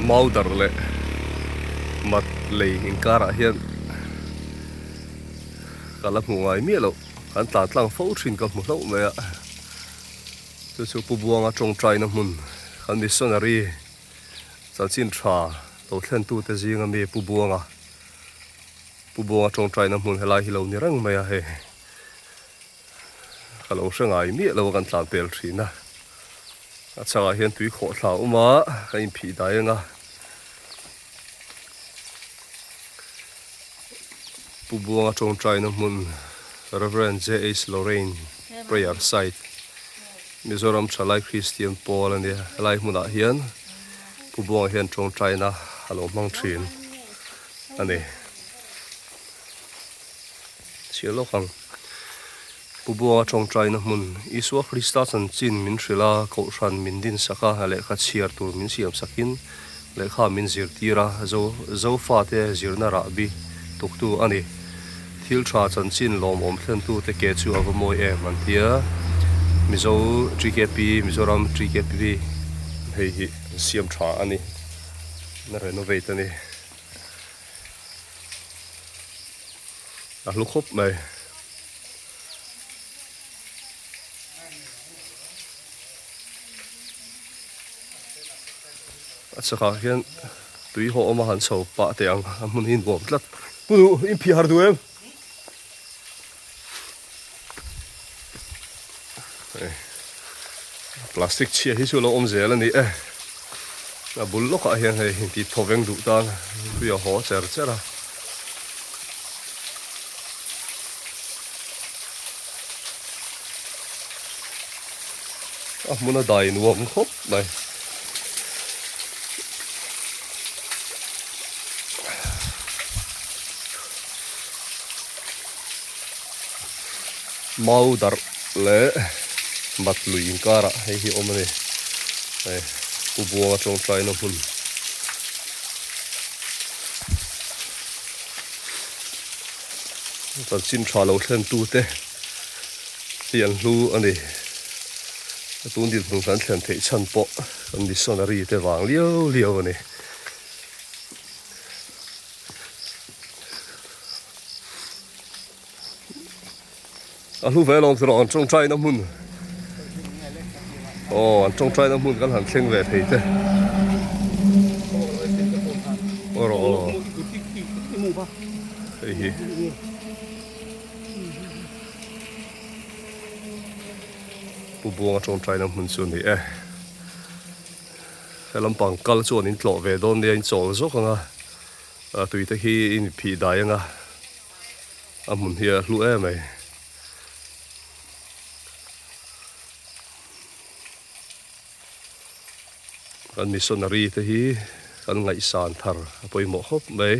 Maudar leh mat lei inkarah hian ka la hmu ngai miah loh kan tlan tlang fo thin ka hmu hlauh mai a chu chu Pu Buanga tawngtaina hmun kan missionary chanchin tha lo thlen tute zinga mi Pu Buanga Pu Buanga tawngtaina hmun helai hi lo ni reng mai a hei. Ka lo hre ngai miah lo a kan tlan pel thin a, a changah hian tui khawh thla a awm a, ka inphih dai ang a. Pu Buanga tawngtaina hmun Rev JH Lorrain Prayer Site Mizoram Thalai Kristian Pawl a nia, helai hmunah hian Pu Buanga hian tawngtaina a lo hmang thin a ni. Chhiar lawk ang. Pu Buanga tawngtaina hmun, Isua Krista chanchin min hrilh a, Kohhran min din sak a, lehkha chhiar tur min siam sakin lehkha min zirtir a, Zo Zofate zirna rahbi tuktu a ni. Thil tha chanchin lawmawm thlentute ke chu a va mawi em an ti a. Mizo TKP, Mizoram TKP hei hi an siam tha a ni, an renovate a ni. A hlu khawp mai. A chakah hian tui haw awm a han chho pah teh ang a hmun hi nuam tlat. Pu duh in phih har duh em? Plastic chhia hi chu a lo awm zel a ni e. A bul lawkah hian hei intih thawveng duh tan tui a haw cher cher a. A hmun a dai nuam khawp mai. Mau darh leh mat lui inkarah hei hi awm a ni. Hei Pu Buanga tawngtaina hmun. Chanchin tha lo thlen tute hi an hlu a ni. Tun dinhmun kan thlen theih chhan pawh kan missionary te vang liau liau a ni. A hlu ve alawm tiraw an tawngtaina hmun aw an tawngtaina hmun kan han thleng ve thei te aw rawh aw hei hi Pu Buanga tawngtaina hmun chu a ni e he lampang kal chuan in tlawh ve dawn nia in chawl zawk ang a. A tui te khi in phih dai anga a hmun hi a hlu em mai. Kan missionary te hi kan ngaihsan thar a pawimawh khawp mai.